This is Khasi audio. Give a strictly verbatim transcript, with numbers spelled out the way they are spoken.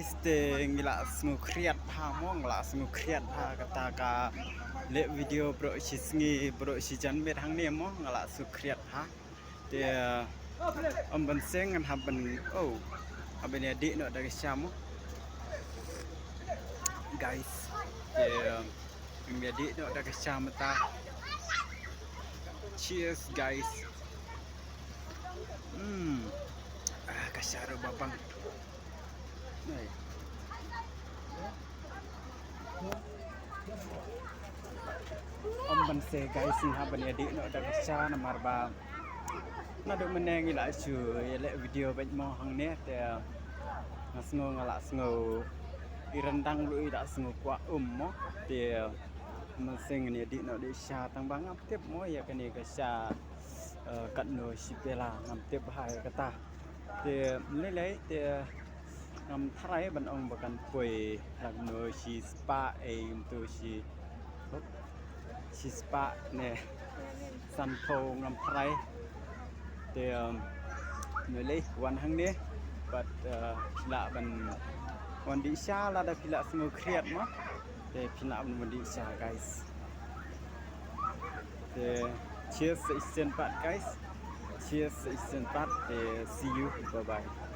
Te ngi la sngew khriat bha mo, nga la sngew khriat bha kata ka leh video baroh shi sngi baroh shi janmiet hangne mo, nga la sngew khriat bha. Te ym ban seng ngan hap ban, oh, hap ban ïa dih noh da ka sha mo, guys. Te ym ïa dih noh da ka sha mynta. Cheers, guys. Hmm. Ah, ka sha ruh ba pang. Ym ban seng guys, nga hap ban ïa dih noh da ka sha namar ba naduh mynne ngi la shu ïa leh video beit mo hangne, te nga sngew, nga la sngew i ryndang ruh i la sngew kwah um mo. Te ym ban seng ngan ïa dih noh da ka sha tang ba ngam tip mo ïa kane ka sha, eh, katno shi pela, ngam tip bha ïa kata. Te lei lei te ngam tharai ban ong ba kan poi lano shi spah, eh, kumto shi, shi spah ne sanphew, ngam tharai. Te, um, lei lei wan hangne bad, uh, phi lah ban wan dih sha lada phi la sngew khriat mo. Te phi lah ban wan dih sha, guys. Te cheers sa shisien pat, guys. Cheers sa shisien pat. Te see you. Bye bye.